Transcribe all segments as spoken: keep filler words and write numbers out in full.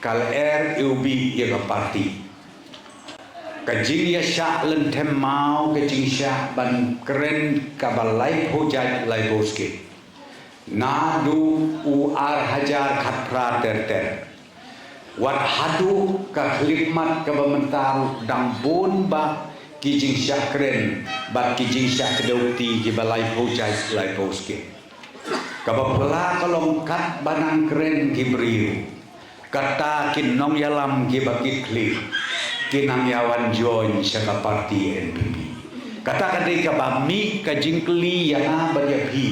ka lyer iwbih ïa ka party. Ka jingïashah lynthem maw, ka jingshah ban kren kaba laiphew jait laiphew skit. Naduh u ar hajar khatphra ter ter wat haduh ka khyllipmat kaba mynta ruh dang bun bah ki jingshah kren bad ki jingshah kdew kti kiba laiphew jait laiphew skit. Kaba phylla ka long katba nang kren ki briew, kata ki nongïalam kiba kitkhlieh, ki nang ïa wan join sha ka party N P P. Kata ka dei kaba mih ka jingkylli ïa nga bad ïa phi.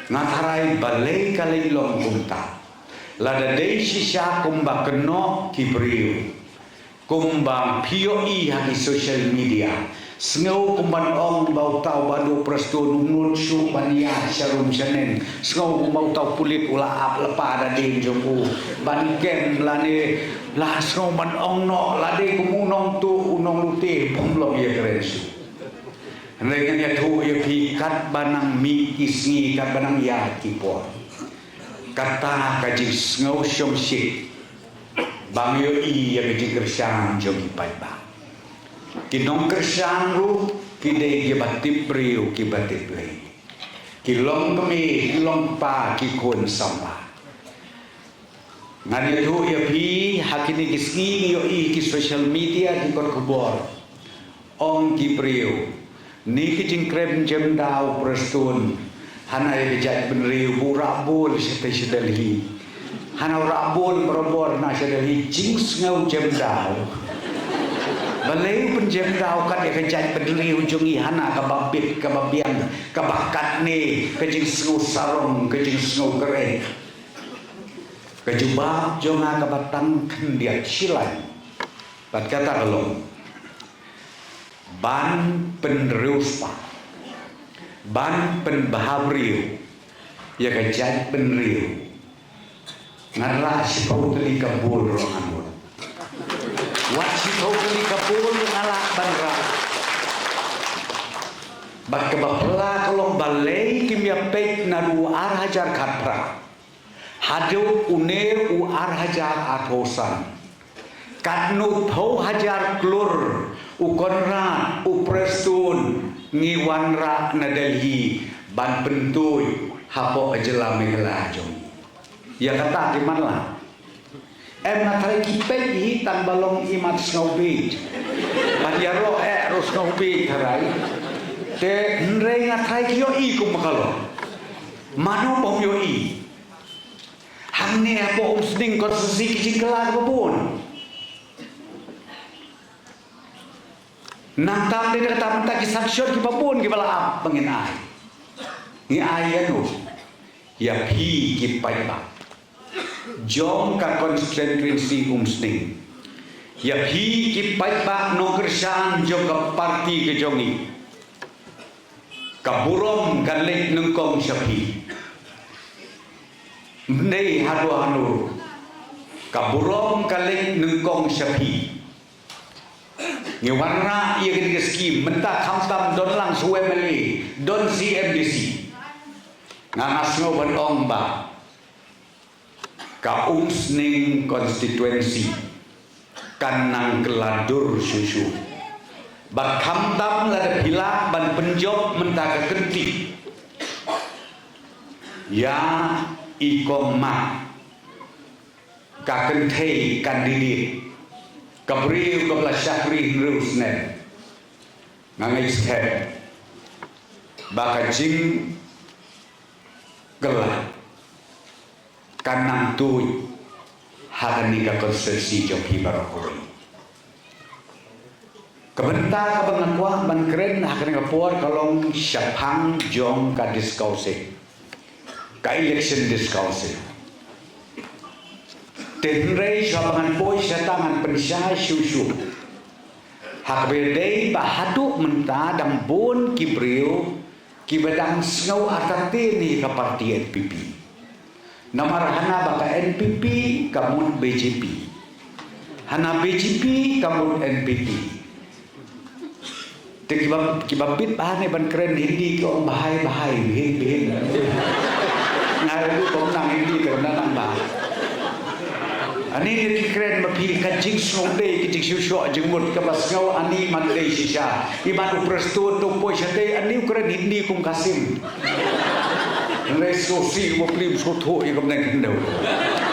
Nga tharai balei ka leit long kumta. Lada dei shisha kumba kynnoh ki briew, kumba phi ïohi ha ki social media, sngew kumban ong ba uta u Bah Duh Prestone um nud shuh ban ïaid sha rum sha neng. Sngew kumba uta u pulit u la ap lypa da dien jong u ban kem lane la sngew ban ong noh la dei kum u nongtuh u nonglute, bym long ïakren shuh. Hynrei ngan ïathuh ïa phi, katba nang mih ki sngi, katba nang ïaid ki por, kata ka jingsngew shongshit ba ngi ïohi ïa ka jingkyrshan jong ki paidbah. Ki nongkyrshan ruh ki dei kiba tip briew kiba tip lei. Ki long kmie, ki long kpa, ki khun samla. Ngan ïathuh ïa phi, ha kine ki sngi ngi ïohi ki social media, ki kot khubor. Ong ki briew, ni ki jingkren jem da u Prestone hana ïa ka jaitbynriew, u rah bol shatei sha Delhi. Hana u rah bol barabor na sha Delhi, jingsngew jem da. Balei u pynjem da u kat ïa ka jaitbynriew jong ngi hana kaba bit, kaba biang, kaba katne, ka jingsngew sarong, ka jingsngew kren. Ka jubab jong nga kaba tang khyndiat shilliang bad kata ka long ban pynriewspah, ban pynbha briew ïa ka jaitbynriew. Ngan rah shiphew tylli ka bul ruh ngan mut. Wat shiphew tylli ka bul ruh nga lah ban rah. Bad kaba phylla ka long balei kim ïa peit naduh u ar hajar khatphra haduh une u ar hajar arphew san. Katno phew hajar klur u Conrad, u Prestone ngi wanrah na Delhi ban pyntuid hapoh ka jylla Meghalaya jong ngi. Ïa kata ki man la. Em, nga tharai ki peit hi tang ba long imat sngew bieit. Ban ïaroh eh ruh sngew bieit tharai. Te hynrei nga tharai ki ïohi kumba ka long. Mano bym ïohi. Hangne hapoh Umsning constituency ki jingkylla kiba bun. Nangta te kata mynta ki sanction kiba bun kiba la ap ba ngin ai. Ngi ai ïa no? Ïa phi ki paidbah jong ka constituency Umsning. Ïa phi ki paidbah nongkyrshan jong ka party ka jong ngi. Ka burom ka leit nyngkong sha phi. Ym dei haduh hano ruh. Ka burom ka leit nyngkong sha phi. Ngi wanrah ïa kane ka skim mynta khamtam don lang sha u M L A, don sha M D C. Nga nga sngew ban ong ba ka Umsning constituency kan nang kylla dur shuh shuh. Bad khamtam lada phi lah ban pynjop mynta ka kynti ïa i Kong Mat, ka kynthei candidate, ka briew kaba la shakri hynriew snem. Nga ngeit skhem ba ka jingkylla kan nang tuid ha kane ka constituency jong phi baroh kawei. Ka bynta kaba nga kwah ban kren ha kane ka por ka long shaphang jong ka District Council, ka election District Council. Te hynrei shuwa ba ngan poi shata ngan pynshai shuh shuh ha kaba dei ba haduh mynta dang bun ki briew kiba dang sngew artatien ïa ka party N P P. Namar hana ba ka N P P ka mut B J P, hana B J P ka mut N P P. Te kiba, kiba bit ba hangne ban kren Hindi ki ong bhai bhai, bhin bhin. Nga ruh kum nang Hindi te nang ba. Ani ne ki kren ma phi ka jingsngewdei, ki jingshoh jingmut kaba sngew ani man dei shisha. I man u Prestone to poi sha dei ani u kren Hindi kum ka sim. Lei sngewsih u ba plim sngewthuh ïa ka bneng khyndew.